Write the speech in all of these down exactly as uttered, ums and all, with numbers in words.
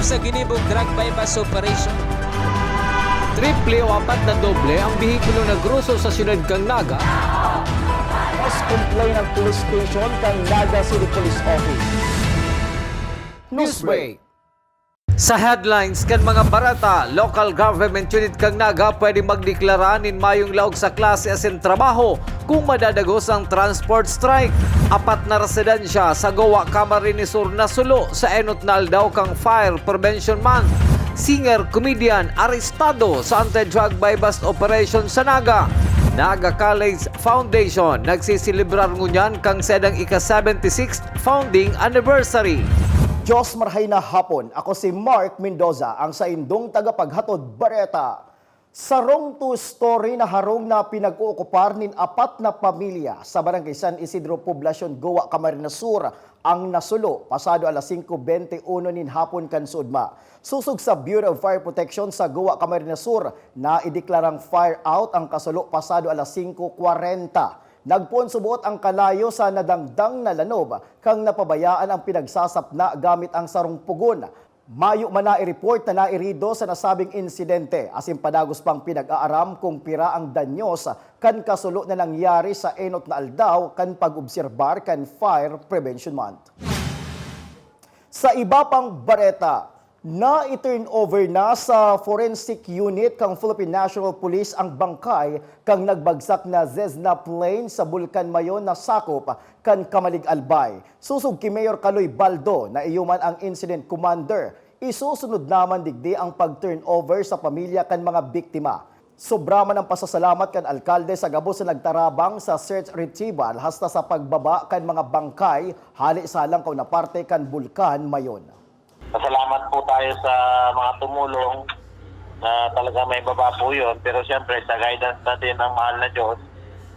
Sa ginibong drug buy-bust operation. Triple o apat na doble ang behikulo na groso sa siyudad kan Naga. Mas complain ang police station kan Naga City Police Office. Newsbreak. Sa headlines kan mga bareta, local government unit kan Naga pwede magdeklara nin mayong laog sa klase asin trabaho kung madadagos ang transport strike. Apat na residensya sa Goa, Camarines Sur nasulo sa enot na aldaw kan Fire Prevention Month. Singer, comedian, arestado sa anti-drug buy-bust operation sa Naga. Naga College Foundation nagsiselebrar ngunyan kan saindang ika-seventy-sixth founding anniversary. Diyos marhay na hapon. Ako si Mark Mendoza, ang saindong tagapaghatod bareta. Sarong two-story na harong na pinag-ookupar nin apat na pamilya sa Barangay San Isidro, Poblacion, Goa, Camarines Sur ang nasulo pasado alas singko bente uno nin hapon kan sudma. Sosog sa Bureau of Fire Protection sa Goa, Camarines Sur, naideklarang fire out ang kasulo pasado alas singko kwarenta. Nagpoon suboot ang kalayo sa nadangdang na lanob kan napabayaan ang pinagsasapna gamit ang sarong pugon. Mayo man nai-report na nairido sa nasabing insidente, asin padagos pang pinag-aaram kung pira ang danyos kan kasulo na nangyari sa enot na aldaw kan pag-obserbar kan Fire Prevention Month. Sa iba pang bareta, nai-turnover na sa Forensic Unit kan Philippine National Police ang bangkay kan nagbagsak na Cessna plane sa Bulkan Mayon na sakop kan Camalig, Albay. Sosog ki Mayor Kaloy Baldo na iyo man ang incident commander, isusunod naman digdi ang pag-turnover sa pamilya kan mga biktima. Sobra man ang pasasalamat kan alkalde sa gabos na nagtarabang sa search retrieval hasta sa pagbaba kan mga bangkay hale sa halangkaw na parte kan Bulkan Mayon. Pasalamat po tayo sa mga tumulong na talaga may baba po yun. Pero siyempre, sa guidance natin ng mahal na Diyos,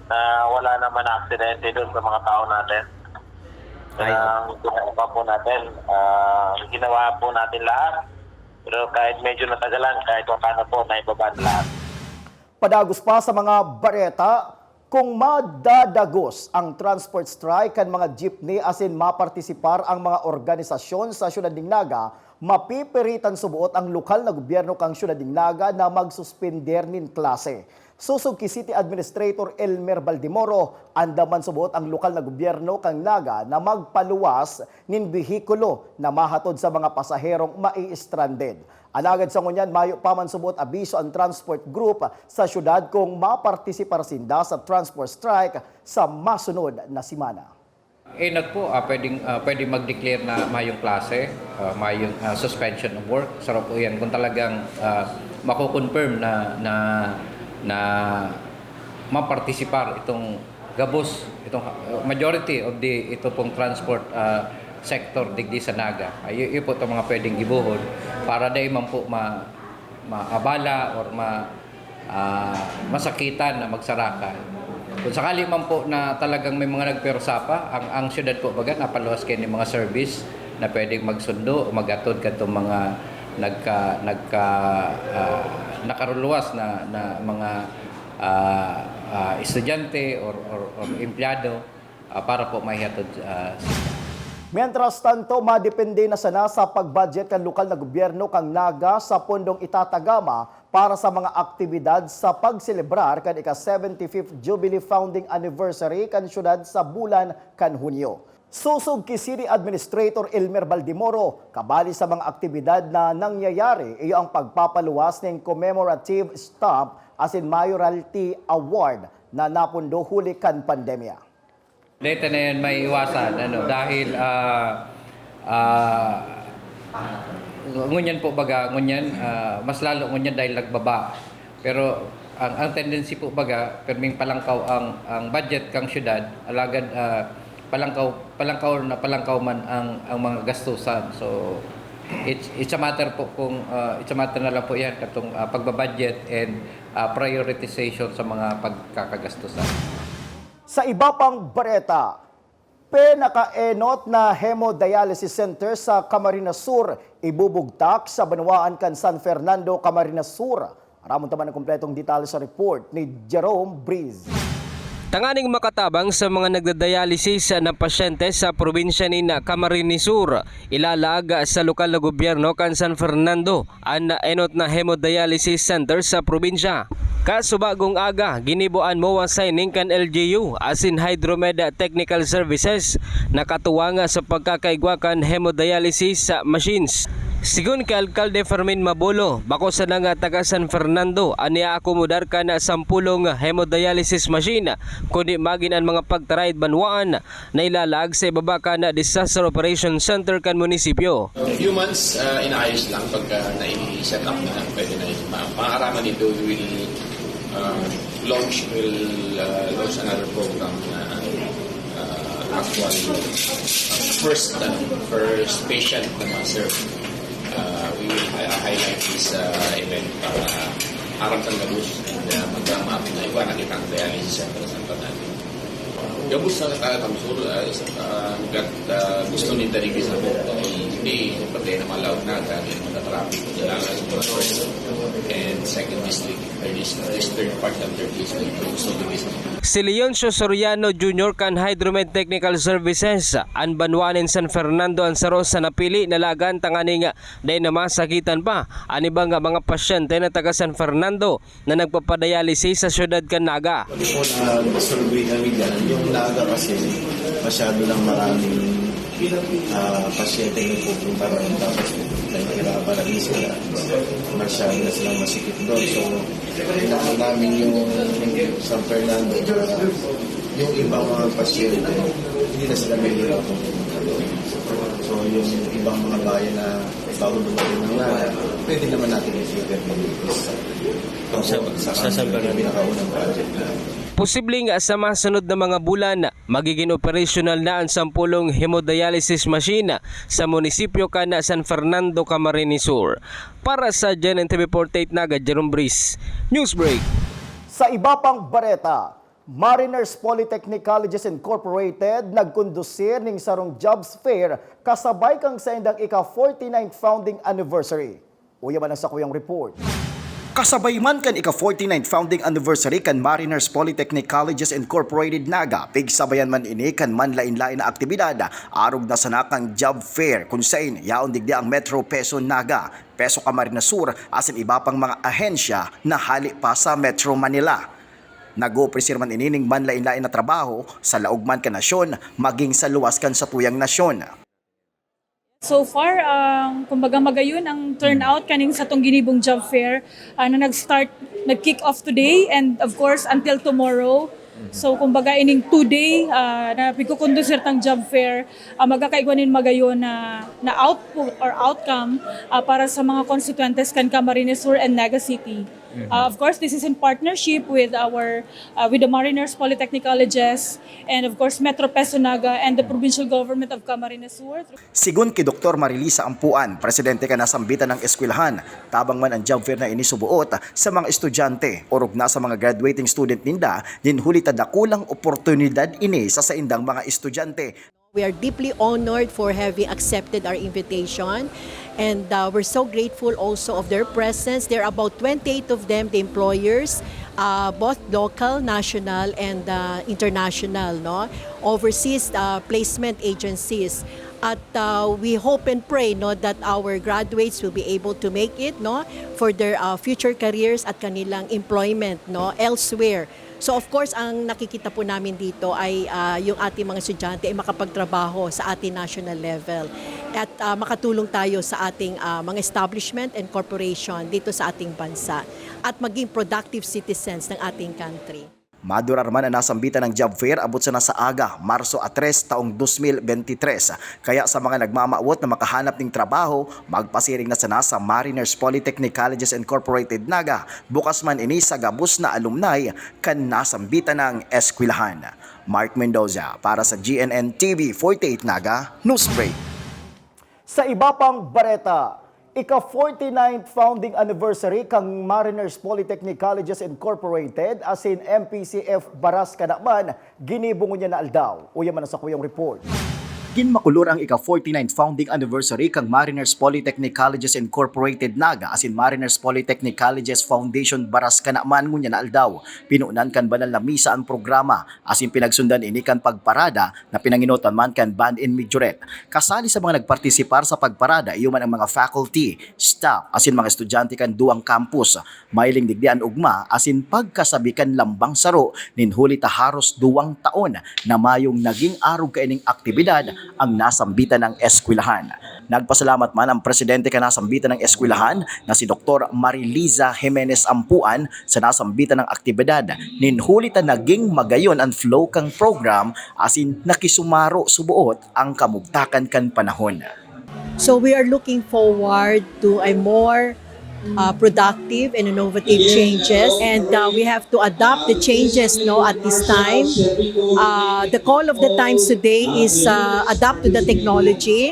na wala naman na aksidente doon sa mga tao natin. Kaya ang ginagawa po natin, ah, ginawa po natin lahat. Pero kahit medyo natagalan, kahit pa paano po, naibaba na lahat. Padagos pa sa mga bareta, kung madadagos ang transport strike kan mga jeepney asin mapartisipar ang mga organisasyon sa siyudad nin Naga, mapipiritan suboot ang lokal na gobyerno kan siyudad nin Naga na magsuspender nin klase. Sosog ki City Administrator Elmer Baldimoro, andam man suboot ang lokal na gobyerno kan Naga na magpaluwas nin behikulo na mahatod sa mga pasaherong mai-stranded. Alagad sa ngunyan, mayo pa man suboot abiso an transport group sa siyudad kung mapartisipar sinda sa transport strike sa masunod na semana. Enot po, ah, pwedeng, ah, pwede mag-declare na mayong klase, ah, mayong, ah, suspension of work. Saro po yan kung talagang, ah, mako-confirm na, na, na mapartisipar itong gabos, itong, ah, majority of the, ito pong transport, ah, sector digdi sa Naga. Ay, yun po itong mga pwedeng gibuhon para dai man po ma-, maabala or ma-, ah, masakitan na magsaraka. Kung sakali man po na talagang may mga nagperusa pa, ang, ang siyudad po baga napaluwas kayo ng mga service na pwedeng magsundo o maghatod kadtong mga nagka-, nagka-, ah, nakaruluwas na, na mga, ah, ah, estudyante or, or, or empleyado, ah, para po maihatod, ah, sila. Mientras tanto, madepende na sana sa pag-budget kan lokal na gobyerno kan Naga sa pondong itatagama para sa mga aktibidad sa pagselebrar kan ika-seventy-fifth Jubilee Founding Anniversary kan siyudad sa bulan kan Hunyo. Sosog ki City Administrator Elmer Baldimoro, kabali sa mga aktibidad na nangyayari, iyo ang pagpapaluwas nin commemorative stamp asin mayoralty award na napundo huli kan pandemya. Dito na yan may iwasan, ano, dahil, ah, ah, ngunyan po baga, ngunyan, ah, mas lalo ngunyan dahil nagbaba. Pero ang, ang tendency po baga, perming palangkaw ang, ang budget kang syudad, alagad, ah, palangkaw, palangkaw na palangkaw man ang, ang mga gastusan. So, it's, it's a matter po kung, ah, it's a matter na lang po yan, katong, ah, pagbabudget and, ah, prioritization sa mga pagkakagastusan. Sa iba pang bareta, pinakaenot na hemodialysis center sa Camarines Sur ibubugtak sa banwaan kan San Fernando, Camarines Sur. Aramon ta man ang kompletong detalye sa report ni Jerome Breeze. Tanganing makatabang sa mga nagdadialysis na pasyente sa probinsya nin Camarines Sur, ilalaag sa lokal na gobyerno kan San Fernando an enot na hemodialysis center sa probinsya. Kasubagong aga, ginibo an MOA signing kan L G U asin Hydromed Technical Services na katuwang sa pagkakaigwa kan hemodialysis machines. Sigon kay Alkalde Fermin Mabolo, bako sana nga taga San Fernando an iaakomodar kan sampolong hemodialysis machine, kundi magin an mga pagtaraed banwaan na ilalaag sa ibaba kan Disaster Operation Center kan munisipyo. Humans, ah, inaayos lang pagka nai-set up na, pwede na yun. Ma-, maaraman nito, we will, ah, launch, will, ah, launch another program na, ah, actual, ah, first, ah, first patient na ma-serve. Ah, we will hi-, highlight this, ah, event para aram kan gabos na magkamaap na iwan na kitang dialysis center sa San Fernando. Gabos na tayo, Kamsur, ah, sa, ah, gat-, ah, gusto ni Darigis na po. Hindi, pati na malaog na, dahil matatraffic. Kailangan sa mga first and second district, third district, third part ng third district, gusto ni Darigis. Si Leoncio Soriano Junior kan Hydromed Technical Services, an banwa nin San Fernando an saro sa napili na lagan tanganing dai na masakitan pa an iba nga mga pasyente na taga San Fernando na nagpapadialysis sa siyudad kan Naga. Before na survey kami dyan, yung Naga kasi masyado lang maraming, ah, pasyente yung pupunta ron. Tapos nahihirapan na rin sila. Masyado na silang masikip doon. So, kailangan namin yung San Fernando, yung ibang mga pasyente, hindi na sila mahihirapan pumunta doon. So, yung ibang mga bayan na bago dumating ng Naga, pwede naman natin i-cater yung isa. Sa, sa San Fernando. Pinakaunang project na. Posibleng sa masunod na mga bulan, magiging operasyonal na an sampolong hemodialysis machine sa munisipyo kan San Fernando, Camarines Sur. Para sa G N N T V forty-eight Naga, Jerome Bris, Newsbreak. Sa iba pang bareta, Mariners Polytechnic Colleges Incorporated nagkondusir ning sarong jobs fair kasabay kan saindang ika-forty-ninth founding anniversary. Uya man ang sakuyang report. Kasabay man kan ika-forty-ninth founding anniversary kan Mariners Polytechnic Colleges Incorporated Naga, pigsabayan man ini kan manlain-lain na aktibidad, arog na sana kan job fair, kun sain yaon digdi ang Metro Peso Naga, Peso Camarines Sur, asin iba pang mga ahensya na hale pa sa Metro Manila. Nag-oofrecer man ini ning manlain-lain na trabaho sa laog man kan nasyon, maging sa luwas kan satuyang nasyon. So far, ang, kumbaga, magayon ang turnout kaning satong ginibong job fair, ah, na nag-start, nag-kick off today and, of course, until tomorrow. So, kumbaga, ining two-day, ah, na pigkukondusir tang job fair, ah, magkakaigwa nin magayon na, na output or outcome, ah, para sa mga konstituyentes kan Camarines Sur and Naga City. Uh, of course, this is in partnership with our, uh, with the Mariners Polytechnic Colleges and, of course, Metro Peso Naga and the Provincial Government of Camarines Sur. Sigon ki Doktor Marilisa Ampuan, presidente kan nasambitan na eskwelahan, tabang man an job fair na ini suboot sa mga estudyante, orog na sa mga graduating student ninda, nin huli ta dakulang oportunidad ini sa saindang mga estudyante. We are deeply honored for having accepted our invitation, and, uh, we're so grateful also of their presence. There are about twenty-eight of them, the employers, uh, both local, national, and, uh, international, no? Overseas, uh, placement agencies. At, uh, we hope and pray, no, that our graduates will be able to make it, no, for their, uh, future careers at kanilang employment, no, elsewhere. So, of course, ang nakikita po namin dito ay, ah, yung ating mga estudyante ay makapagtrabaho sa ating national level at, ah, makatulong tayo sa ating, ah, mga establishment and corporation dito sa ating bansa at maging productive citizens ng ating country. Madurar man ang nasambitan na job fair abot sana sa aga, Marso a tres, taong dos mil bente tres. Kaya sa mga nagmamawot na makahanap ning trabaho, magpasiring na sana sa Mariners Polytechnic Colleges Incorporated Naga. Bukas man ini sa gabos na alumni kan nasambitan na eskwelahan. Mark Mendoza para sa G N N T V forty-eight Naga Newsbreak. Sa iba pang bareta, ika-forty-ninth founding anniversary kan Mariners Polytechnic Colleges Incorporated asin M P C F Baras Kanaman ginibo ngunyan na aldaw. Uya man ang sakuyang report. Ginmakulor ang ika-forty-ninth founding anniversary kan Mariners Polytechnic Colleges Incorporated Naga asin Mariners Polytechnic Colleges Foundation Baras Canaman ngunyan na aldaw. Pinunan kan banal na misa an programa asin pinagsundan ini kan pagparada na pinangenotan man kan Band in Majorette. Kasali sa mga nagpartisipar sa pagparada iyo man ang mga faculty, staff asin mga estudyante kan duwang campus. Mahiling digdi an ugma asin pagkasabi kan lambang saro nin huli ta haros duwang taon na mayong naging arog kaining aktibidad ang nasambitan nang eskwelahan. Nagpasalamat man ang presidente kan nasambitan nang eskwelahan na si Doktor Mariliza Jimenez Ampuan sa nasambitan nang aktibidad nin huli ta naging magayon an flow kan program asin nakisumaro suboot ang kamugtakan kan panahon. So we are looking forward to a more uh, productive and innovative changes, and uh, we have to adapt the changes, no, at this time. Uh, the call of the times today is uh, adapt to the technology,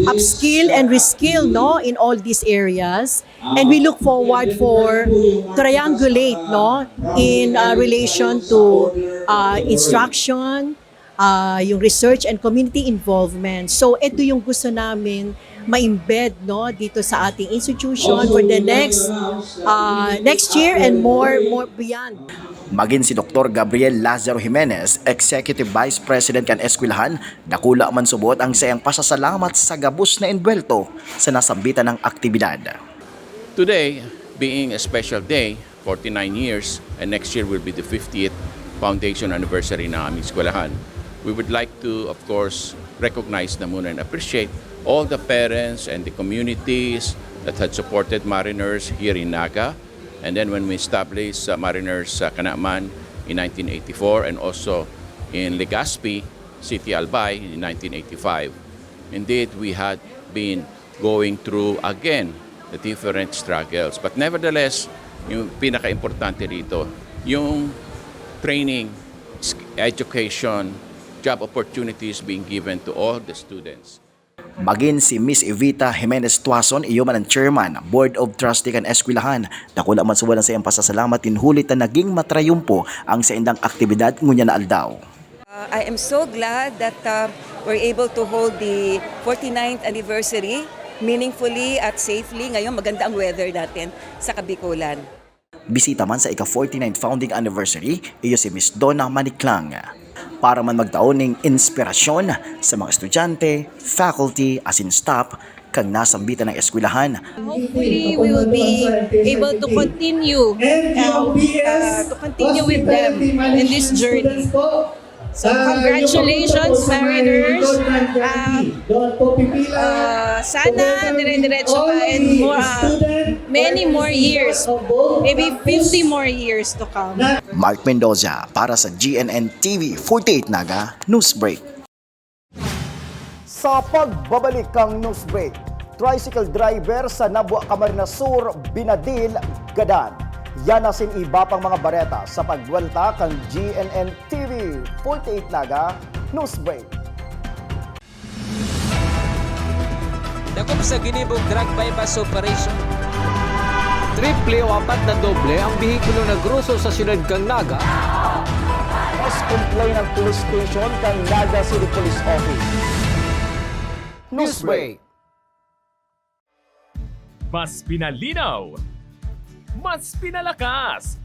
upskill and reskill, no, in all these areas. And we look forward for triangulate, no, in uh, relation to uh, instruction, uh, yung research and community involvement. So ito yung gusto namin ma-embed, no, dito sa ating institution for the next uh, next year and more more beyond. Magin si Doktor Gabriel Lazaro Jimenez, Executive Vice President kan eskwelahan, dakula man subot ang sayang pasasalamat sa gabos na enbuwelto sa nasambitan nang aktibidad. Today, being a special day, forty-nine years, and next year will be the fiftieth foundation anniversary ng aming eskwelahan. We would like to, of course, recognize na muna and appreciate all the parents and the communities that had supported Mariners here in Naga. And then when we established uh, Mariners uh, Canaman in nineteen eighty-four and also in Legazpi, City Albay in nineteen eighty-five. Indeed, we had been going through again the different struggles. But nevertheless, yung pinaka-importante rito, yung training, education, job opportunities being given to all the students. Magin si Miss Evita Jimenez Tuason, iyo man ang Chairman, Board of Trustee kan eskwelahan. Dakula man subot ang sayang pasasalamat nin huli ta naging matrayumpo ang saindang aktibidad ngunyan na aldaw. Uh, I am so glad that uh, we're able to hold the forty-ninth anniversary meaningfully at safely. Ngayon, maganda ang weather natin sa Kabikulan. Bisita man sa ika-forty-ninth founding anniversary, iyo si Miss Donna Maniklang. Para man magtao ning inspirasyon sa mga estudyante, faculty, asin staff, kan nasambitan nang eskwelahan. Hopefully, we will be able to continue uh, uh, to continue with them in this journey. So congratulations, Mariners. Uh, uh, sana dire-diretso pa and more, uh, many more years. Maybe fifty more years to come. Mark Mendoza para sa G N N T V forty-eight Naga Newsbreak. Sa pagbabalik kang Newsbreak, tricycle driver sa Nabua, Camarines Sur, binadil, gadan. Yan asin iba pang mga bareta sa pagbuwelta kan G N N T V forty-eight Naga Newsbreak. Dakop sa ginibong drug buy-bust operation. Triple o apat na doble ang behikulo na groso sa siyudad kan Naga. Mas complain ang police station kan Naga City Police Office. Newsbreak. Mas pinalinaw, mas pinalakas,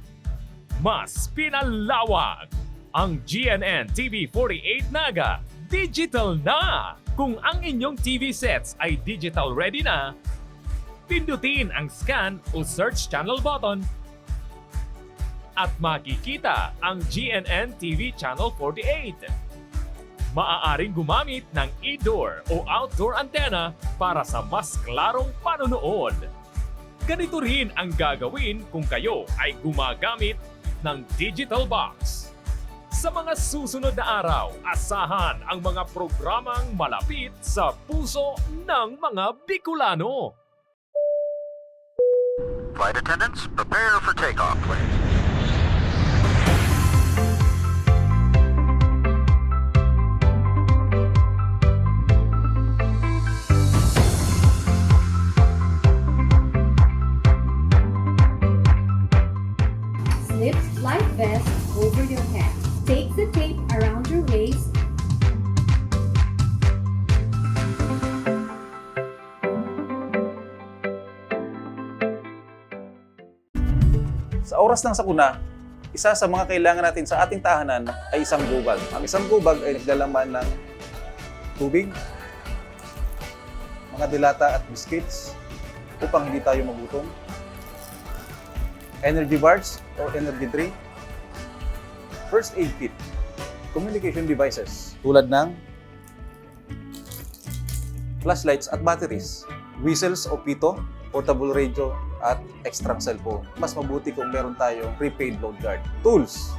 mas pinalawak. Ang G N N T V forty-eight Naga digital na. Kung ang inyong T V sets ay digital ready na, pindutin ang scan o search channel button at makikita ang G N N T V Channel forty-eight. Maaaring gumamit ng indoor o outdoor antenna para sa mas klarong panonood. Ganito rin ang gagawin kung kayo ay gumagamit ng digital box. Sa mga susunod na araw, asahan ang mga programang malapit sa puso ng mga Bicolano. Flight attendants, prepare for takeoff, please. Slip life vest over your head. Take the tape around your waist. Sa oras ng sakuna, isa sa mga kailangan natin sa ating tahanan ay isang gobag. Ang isang gobag ay naglalaman ng tubig, mga delata at biscuits upang hindi tayo magutom, energy bars or energy drink, first aid kit, communication devices tulad ng flashlights at batteries, whistles o pito, portable radio, at extrang cellphone. Mas mabuti kung meron tayong prepaid load guard. Tools,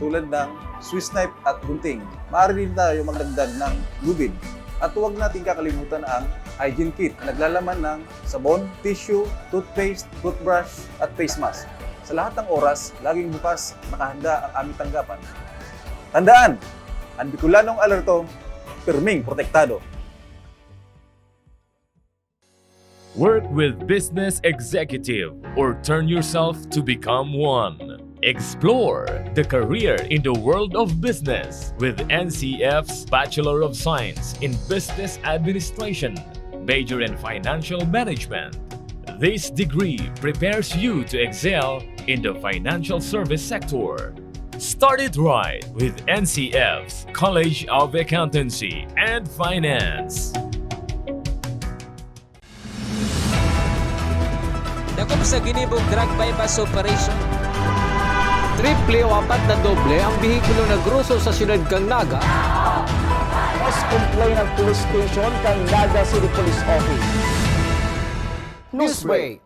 tulad ng Swiss knife at gunting. Maaari din tayo magdagdag ng lubid. At huwag natin kakalimutan ang hygiene kit na naglalaman ng sabon, tissue, toothpaste, toothbrush, at face mask. Sa lahat ng oras, laging bukas, nakahanda ang aming tanggapan. Tandaan, ang Bicolanong alerto, pirming protektado. Work with Business Executive or turn yourself to become one. Explore the career in the world of business with N C F's Bachelor of Science in Business Administration, major in Financial Management. This degree prepares you to excel in the financial service sector. Start it right with N C F's College of Accountancy and Finance. Dakop sa ginibong drug buy-bust operation. Triple o apat na doble ang bihikulo na gruso sa siyudad kan Naga. Mas complain ang police station kan Naga City Police Office. Newsbreak.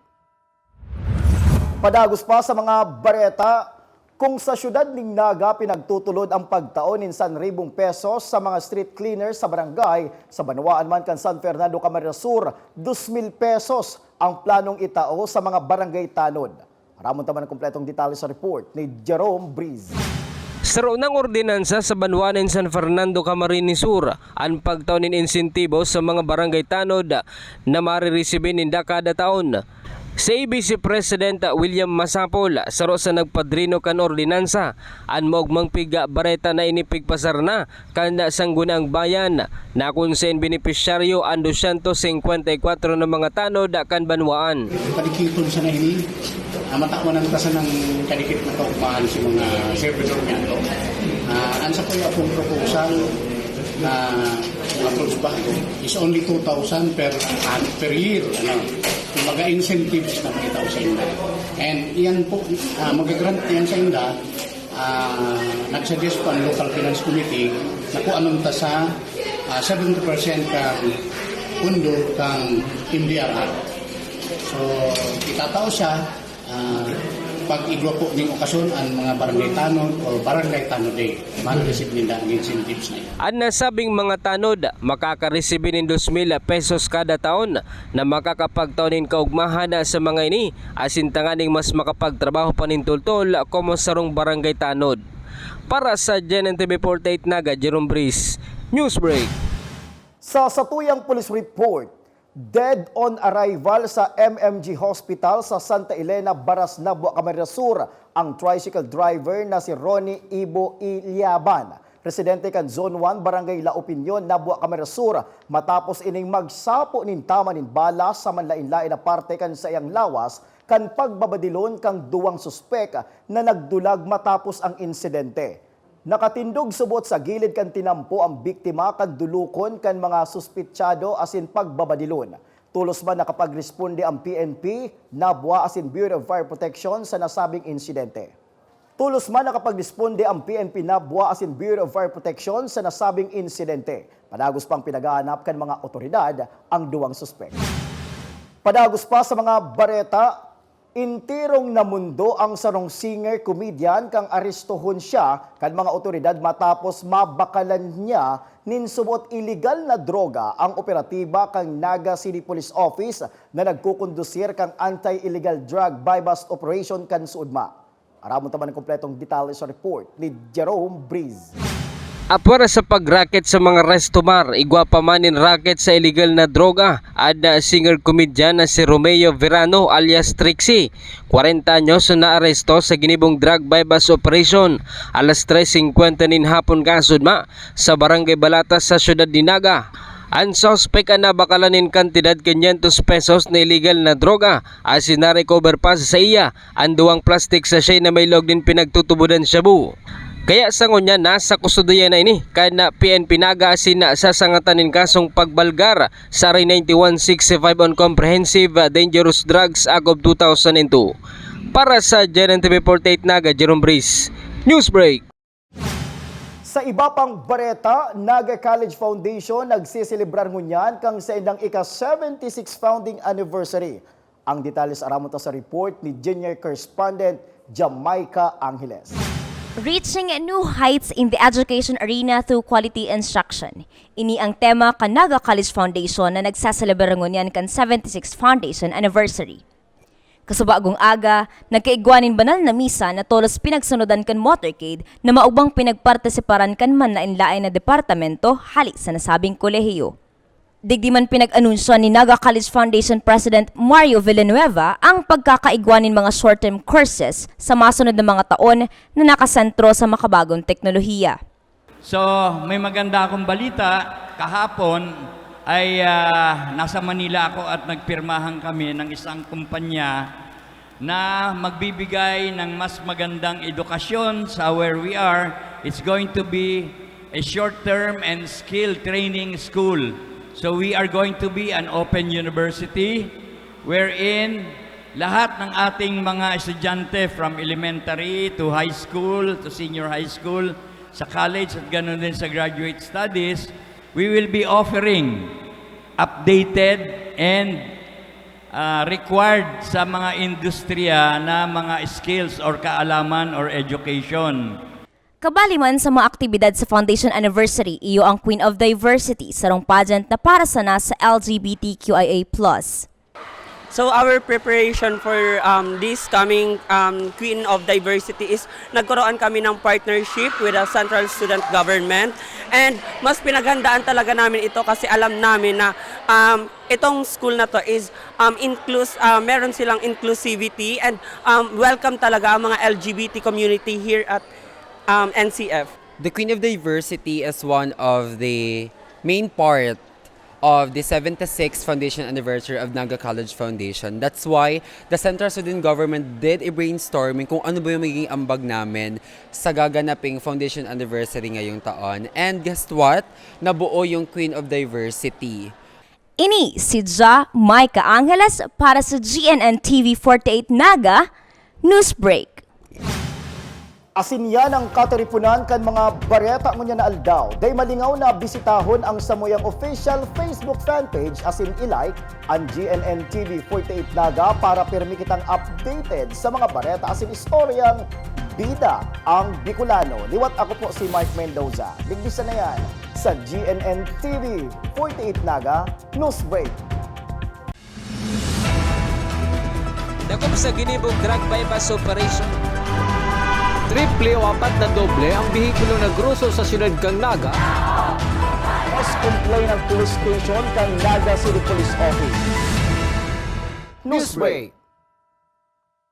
Padagos pa sa mga bareta, kung sa siyudad nin Naga pinagtutulod ang pagtao nin san ribong pesos sa mga street cleaner sa barangay, sa banwaan man kan San Fernando Camarines Sur, dos mil pesos ang planong itao sa mga barangay tanod. Aramon ta man an kompletong detalye sa report ni Jerome Breeze. Saro nang ordinansa sa banwaan nin San Fernando Camarines Sur an pagtao nin insentibo sa mga barangay tanod na mariresibi ninda kada taon. Si A B C President William Masapol, saro sa nagpadrino kan ordinansa, an maogmang pigbareta na ini pigpasar na kan Sangguniang Bayan, na kun saen benepisyaryo an dosyentos singkwenta y kwatro na mga tanod kan banwaan. Padikiton sana ini, ah, matawan ta sanang kadikit na kaugmahan sa mga servidor niyato. Ah, ang sakoy akong proposal na approach ba is only two thousand per, ah, per year, ano. Kumbaga, incentives na maitaw sa inda. And iyan po, ah, magagrant niyan sa inda, ah, nagsuggest po ang Local Finance Committee na kuanon ta sa, ah, seventy percent kan pundo kan M D R R. So, itatao siya, ah, pag igwa po ning okasyon ang mga barangay tanod o barangay tanod day, ma-receive ninda ang incentives na iyan. An nasabing mga tanod, makakaresibi nin dos mil pesos kada taon, na makakapagtao nin kaugmahan sa mga ini, asin tanganing mas makapagtrabaho pa nin tultol komo sarong barangay tanod. Para sa G N N T V forty-eight Naga, Jerome Breeze, Newsbreak. Sa satuyang police report, dead on arrival sa M M G Hospital sa Santa Elena, Baras, Nabua, Camarines Sur, ang tricycle driver na si Ronnie Ibo Ilyaban, residente kan Zone one, Barangay La Opinion, Nabua, Camarines Sur, matapos ining magsapo nin tama nin bala sa manlaen-laen na parte kan saiyang lawas kan pagbabadilon kan duwang suspek na nagdulag matapos ang insidente. Nakatindog subot sa gilid kan tinampo ang biktima kan dulokon kan mga suspitsado asin pagbabadilon. Tolos man nakapagresponde ang P N P, Nabua asin Bureau of Fire Protection sa nasabing insidente. Tolos man nakapagresponde ang P N P Nabua asin Bureau of Fire Protection sa nasabing insidente. Padagos pang pinaghahanap kan mga otoridad ang duwang suspek. Padagos pa sa mga bareta, enterong namundo ang sarong singer-comedian kan arestohon siya kan mga otoridad matapos mabakalan niya nin subot iligal na droga ang operatiba kan Naga City Police Office na nagkukondusir kan Anti-Illegal Drug Buy-Bust Operation kan Suudma. Aramon ta man an kompletong detalye sa report ni Jerome Breeze. Apwera sa pag-racket sa mga resto bar, igwa pa man nin racket sa iligal na droga, an singer-comedian na si Romeo Verano alias Trixie, kwarenta anyos, na naaresto sa ginibong drug buy-bust operation alas tres singkwenta nin hapon kasudma sa Barangay Balata sa siyudad nin Naga. An suspek an nabakalan nin kantidad kinyentos pesos na iligal na droga, asin na-recover pa sa saiya an duwang plastic sachet na may laog nin pinagtutubodan shabu. Kaya sa ngunyan, nasa kustodiya na ini kan P N P Naga asin nasasangatan nin kasong pagbalgar sa R ninety-one sixty-five on Comprehensive Dangerous Drugs Act of two thousand and two. Para sa G N N T V forty-eight Naga, Jerome Breeze, Newsbreak. Sa iba pang bareta, Naga College Foundation nagseselebrar ngunyan kan saindang ika-seventy-six founding anniversary. Ang detalye sa aramon ta sa report ni Junior Correspondent Jamaica Angeles. Reaching New Heights in the Education Arena Through Quality Instruction. Ini ang tema kan Naga College Foundation na nagsaselebrar ngunyan kan seventy-sixth Foundation Anniversary. Kasubagong aga, nagkaigwa nin banal na misa na tolos pinagsunodan kan motorcade na maubang pinagpartisiparan kan manlaen-laen na departamento hali sa nasabing kolehiyo. Digdi man pinag-anunsyoan ni Naga College Foundation President Mario Villanueva ang pagkakaigwa nin mga short-term courses sa masunod na mga taon na nakasentro sa makabagong teknolohiya. So, may maganda akong balita. Kahapon ay ah, nasa Manila ako at nagpirmahan kami ng isang kumpanya na magbibigay ng mas magandang edukasyon sa where we are. It's going to be a short-term and skill training school. So we are going to be an open university wherein lahat ng ating mga estudyante from elementary to high school to senior high school, sa college at ganoon din sa graduate studies, we will be offering updated and ah, required sa mga industriya na mga skills or kaalaman or education. Kabali man sa mga aktibidad sa Foundation Anniversary, iyo ang Queen of Diversity, sarong pageant na para sana sa L G B T Q I A plus. So our preparation for um, this coming um, Queen of Diversity is nagkaroon kami ng partnership with the Central Student Government, and mas pinaghandaan talaga namin ito kasi alam namin na um, itong school na to is um, inclus uh, meron silang inclusivity and um, welcome talaga ang mga L G B T community here at um, N C F. The Queen of Diversity is one of the main part of the seventy-sixth foundation anniversary of Naga College Foundation. That's why the Central Student Government did a brainstorming kung ano ba yung magiging ambag namin sa gaganaping foundation anniversary ngayong taon. And guess what? Nabuo yung Queen of Diversity. Ini si Ja Micah Angeles para sa G N N T V forty-eight Naga Newsbreak. Asin yan ang katiriponan kan mga bareta ngunyan na aldaw. Dai malingaw na bisitahon ang samuyang official Facebook fanpage asin i-like an G N N T V forty-eight Naga para pirmi kitang updated sa mga bareta asin istoryang bida ang Bicolano. Liwat ako po si Mark Mendoza. Digdi sa na yan sa G N N T V forty-eight Naga Newsbreak. Dakop sa ginibong drug buy-bust operation. Triple o apat na doble ang behikulo na groso sa siyudad kan Naga. Mas complain ang police station kan Naga City Police Office. Newsbreak.